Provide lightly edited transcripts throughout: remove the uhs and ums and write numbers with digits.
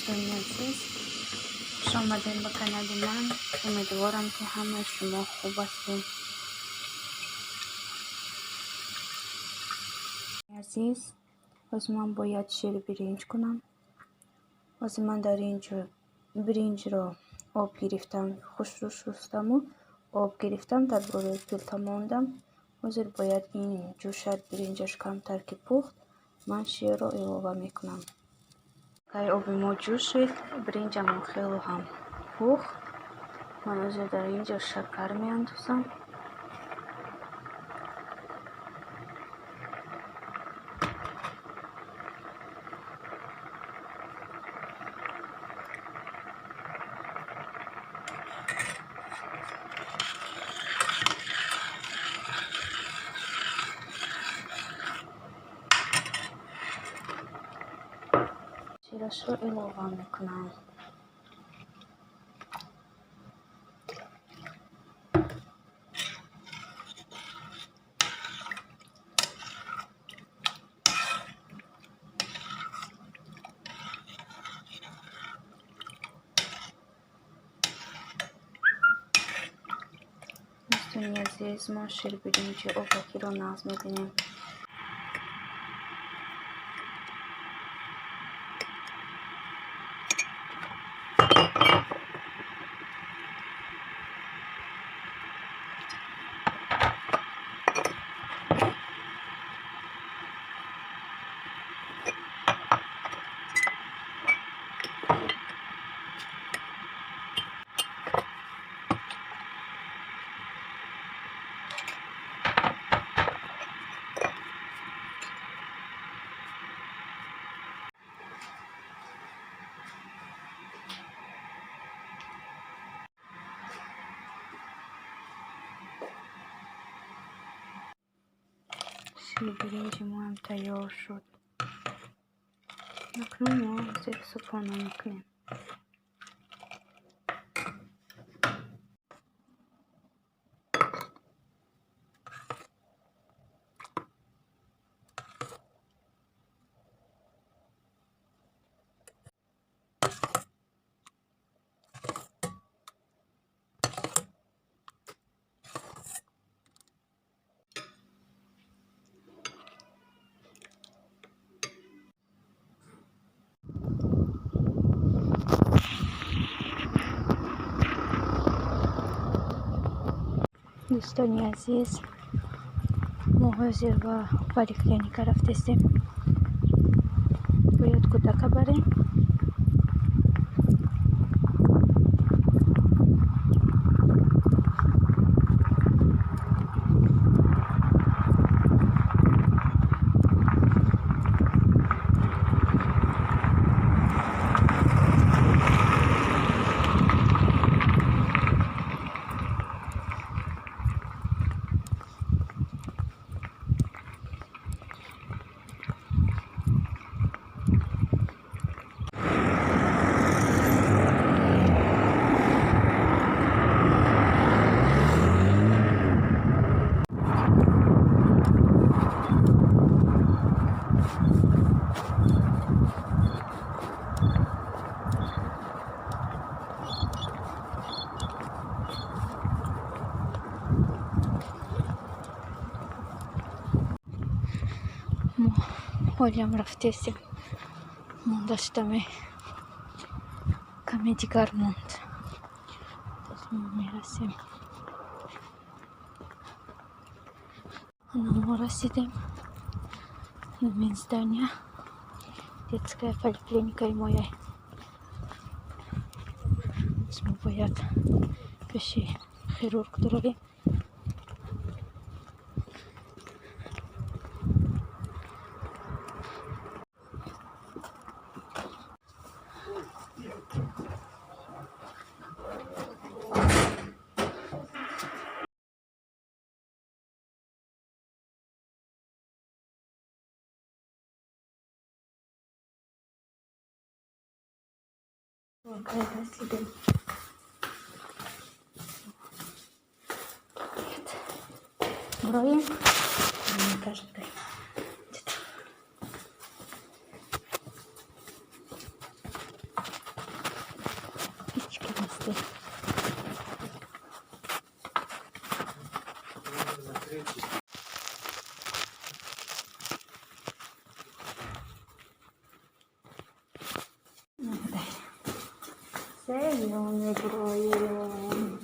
Дӯстони азиз, хуш омадем ба канали ман. Умедворам, ки ҳамаи шумо хуб ҳастед. Азиз, ҳозир ман бояд шири биринҷ кунам. Ҳозир ман дар ин ҷо биринҷро об гирифтам, хушрӯ шустаму об гирифтам, дар болои плита мондам. Ҳозир бояд ин ҷӯшад, биринҷаш камтар ки пухт, ман ширро илова мекунам. Кай оби мо ҷӯшид, биринҷамон хело ҳам пухт. Ман ҳозир дар ин ҷо шакар меандозам. Ширашро илова мекунам. Дӯстони азиз, мо ширбиринҷи обакиро нағз мебинем. Ширбиринҷи моам тайёр шуд. Акнун мо ҳозир субҳона мекунем. Дӯстони азиз, мо ҳозир ба поликлиника рафтестем. Бояд кӯдака барем. Мо ҳолиам рафтестем. Монда шудаме, каме дигар монд. Мо мерасем. Ана, мо расидем. Ҳамин здания детская поликлиникаи мояй. Мо бояд пеши хирург дуроем. Расидем. Броем. Этаж. Берун мебуроем.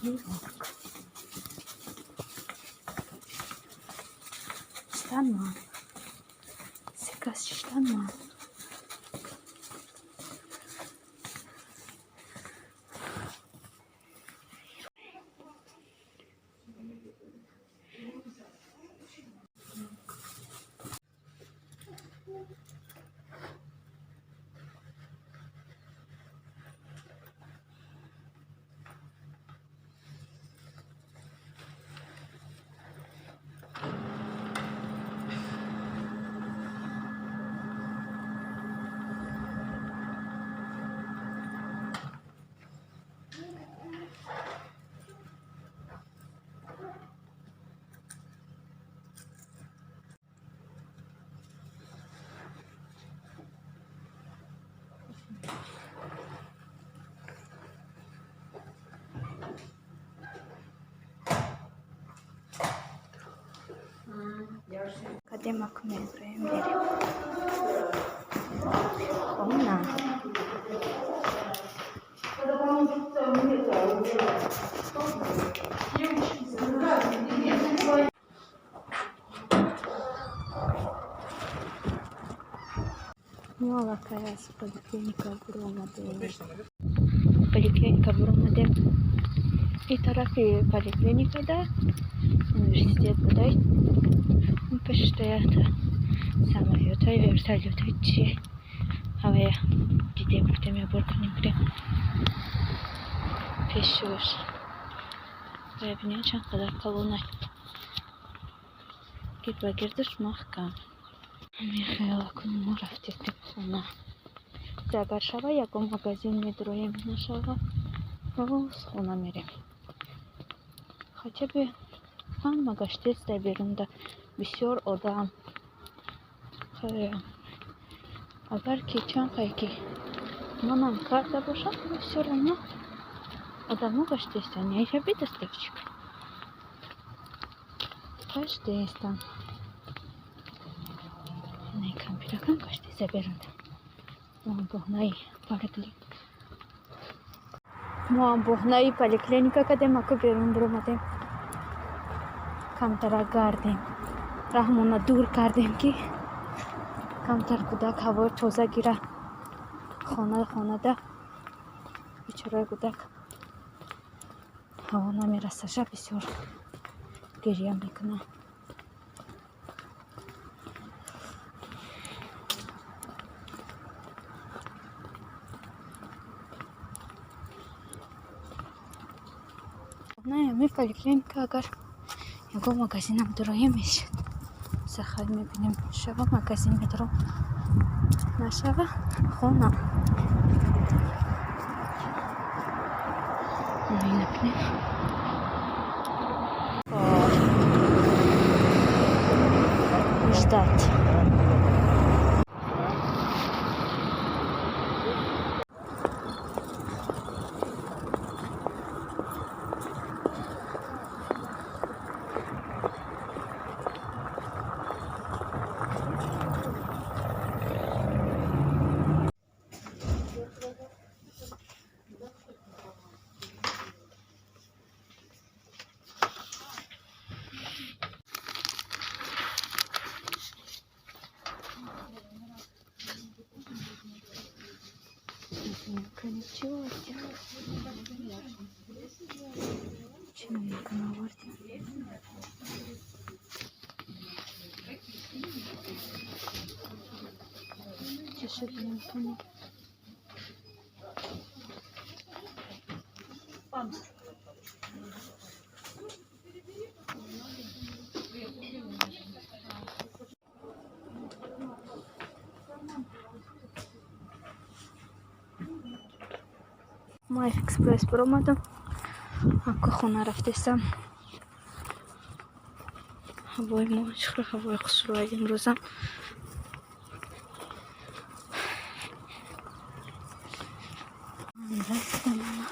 Нью-Йорк. Штанман. Секас штанман. Кадемак меброем, мерем хона. Мо аллакай аз поликлиника буромадем. Поликлиника буромадем. И тарафи поликлиникада университет будай. Он пештаята самолётой, вертолётой чи ҳавая дидем, гуфтем, я бор кунем, бирем пешуш. Бибинем, чанд қадар калонай. Гирд ба гирдаш маҳкам. Мехела кунем, мо рафтем хона. Агар шава, ягон магазин медроем, нашава, боз хона мерем. Хотя бы ҳама гаштеста берунда, бисёр одам. Агар ки чанд қай ки манам карда бошам, всё равно одамо гаштестан. Яша бидаставчик. Гаштестан. Не кампиракам гаштеса берунда. Мо поликлиника. Мо буҳнаи поликлиника кадем, аку берун биромадем. Камтара гардем. Раҳмона дур кардем, ки камтар кӯдак ҳавои тоза гира. Хонада бечораи кӯдак ҳаво намерасаша, бисёр гиря мекунад. Ами поликлиника агар ягон магазинам дуроем мешуд. Сахар мебинем, шава магазин медорам, нашава хона. Ина бинем. Ждать. Чӣ овардем? Чӣ мумкин овардем? Чӣ шуд мумкин? Мо экспресс баромадам. Аку хона рафтесам. Ҳавои мо чӣ ҳавои хушрӯяд имрӯзам. Рафтам ана.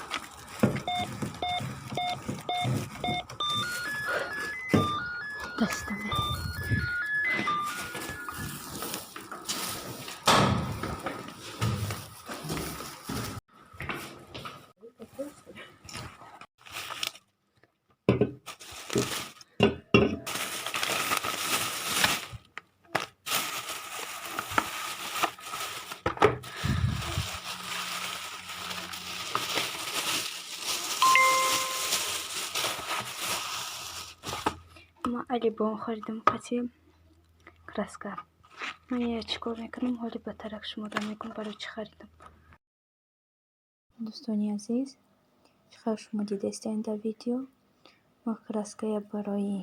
Алибон харидам қати краска. Ман я чӣ кор мекунам, ҳоли ба тарак шуморо мегӯм, барои чӣ харидам. Дӯстони азиз, чӣ хел шумо дидестед дар видео, ман краская барои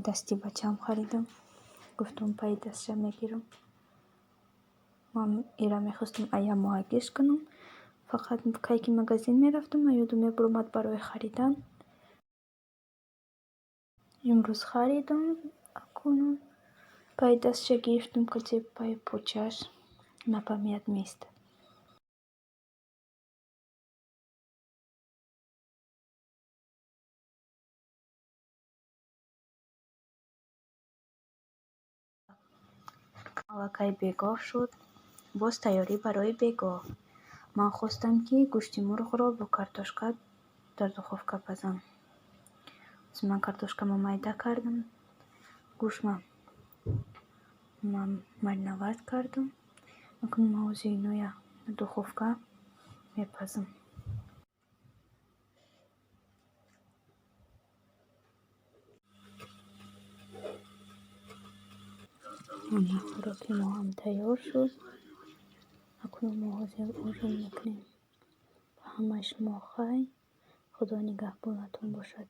дасти бачаам харидам. Гуфтам, пайи дастша мегирам. Ман ира мехостам ая моҳагиш кунам. Фақат кай ки магазин мерафтам, ман ёдам мебуромад барои харидан. Имрӯз харидам, акунун пайи дастша гирифтам, кати пайи почааш на память меистад. Аллакай бегоҳ шуд. Боз тайёрӣ барои бегоҳ. Ман хостам, ки гӯшти мурғро бо картошка дар духовка пазам. Ман картошкамо майда кардам, гӯштма ман мариновать кардам. Акнун ман ҳозир иноя дар духовка мепазам. Ана, хӯроки мо ҳам тайёр шуд. Акнун мо ҳозир ужин мекунем. Ба ҳамаи шумо хайр. Худо нигаҳбонатон бошад.